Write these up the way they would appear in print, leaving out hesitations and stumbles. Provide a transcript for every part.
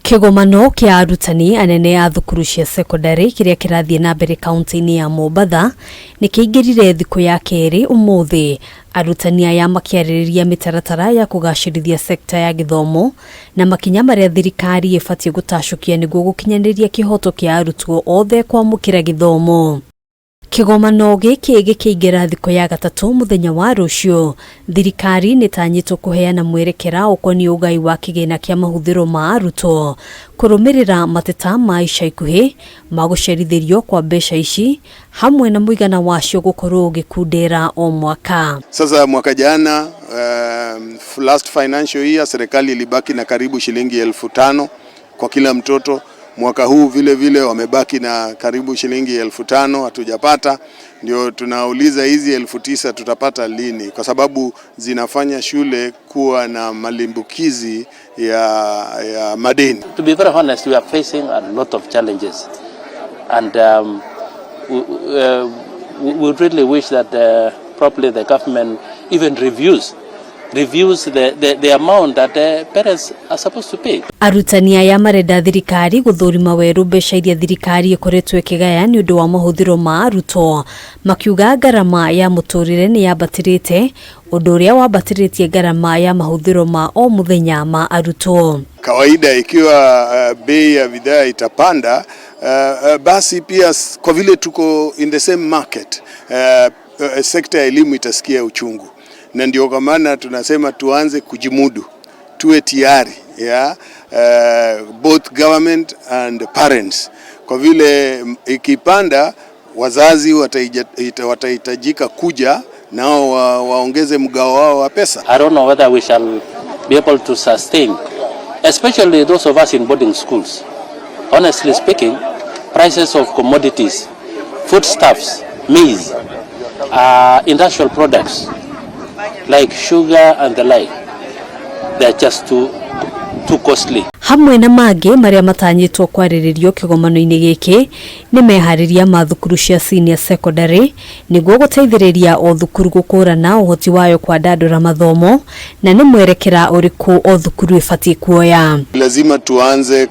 Kĩgomano kĩa arutani anene a thukuru cia secondary kĩrĩa kĩrathiĩ na mbere kaunti-inĩ ya Mombatha nĩ kĩingĩrire thikũ ya kerĩ ũmũthĩ, arutani aya makĩarĩrĩria mĩtaratara ya kũgacĩrithia sekta ya gĩthomo na makinya marĩa thirikari ĩbatiĩ gũtacũkia nĩguo gũkinyanĩria kĩhoto kĩa arutwo othe kwamũkĩra gĩthomo. Kĩgomano gĩkĩ gĩkĩingĩra thikũ ya gatatũ mũthenya wa rũciũ, thirikari nĩtanyĩtwo kũheana mwerekera ũkoniĩ ũgai wa kĩgĩna kĩa mahũthĩro ma arutwo kũrũmĩrĩra mateta ma ica ikuhĩ ma gũcerithĩrio kwa mbeca ici hamwe na mũigana wacio gũkorwo ũgĩkundera o mwaka. Sasa mwaka jana, last financial year, serikali ilibaki na karibu shilingi 5,000 kwa kila mtoto. Mwaka huu vile vile wamebaki na karibu shilingi 5,000, hatujapata. Ndio tunauliza, hizi 9,000 tutapata lini? Kwa sababu zinafanya shule kuwa na malimbukizi ya madeni. To be very honest, we are facing a lot of challenges, and we really wish that probably the government even reviews the amount that the parents are supposed to pay. Arutani aya marenda thirikari gũthũrima werũ mbeca iria thirikari ĩkoretwo ĩkĩgaya nĩ ũndũ wa mahũthĩro ma arutwo, makiuga ngarama ya mũtũrĩre nĩ yambatĩrĩte, ũndũ ũrĩa wambatĩrĩtie ngarama ya mahũthĩro ma o mũthenya ma arutwo. Kawaida ikiwa bei ya bidhaa itapanda, basi pia kwa vile tuko in the same market, sekta ya elimu itasikia uchungu, na ndio kwa maana tunasema tuanze kujimudu, tuwe tayari ya both government and parents, kwa vile ikipanda wazazi watahitajika kuja nao waongeze mgao wao wa pesa. I don't know whether we shall be able to sustain, especially those of us in boarding schools. Honestly speaking, prices of commodities, foodstuffs, maize, industrial products like sugar and the like, they are just too costly. Hamwe na mangĩ marĩa matanyĩtwo kwarĩrĩrio kĩgomano-inĩ gĩkĩ nĩ meharĩria ma thukuru cia senior secondary nĩguo gũteithĩrĩria o thukuru gũkũrana ũhoti wayo kwandandũra mathomo, na nĩ mwerekera ũrĩkũ o thukuru ĩbatiĩ kuoya. Lazima tuanze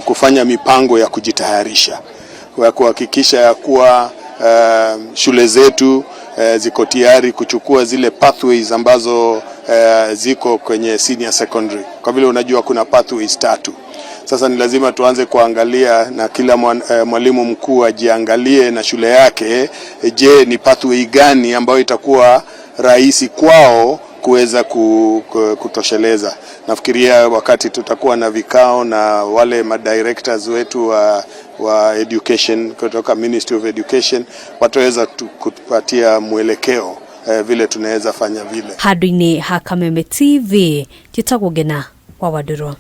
kufanya mipango ya kujitayarisha ya kuhakikisha ya kuwa shule zetu ziko tayari kuchukua zile pathways ambazo ziko kwenye senior secondary, kwa vile unajua kuna pathways tatu. Sasa ni lazima tuanze kuangalia na kila mwalimu mkuu ajiangalie na shule yake, je, ni pathway gani ambayo itakuwa rahisi kwao kuweza kutosheleza. Nafikiria wakati tutakuwa na vikao na wale madirectors wetu wa education kutoka Ministry of Education, wataweza kutupatia mwelekeo vile tunaweza fanya vile. Handũ-inĩ ha Kameme TV, njĩtagwo Ngena wa Wandũrwa.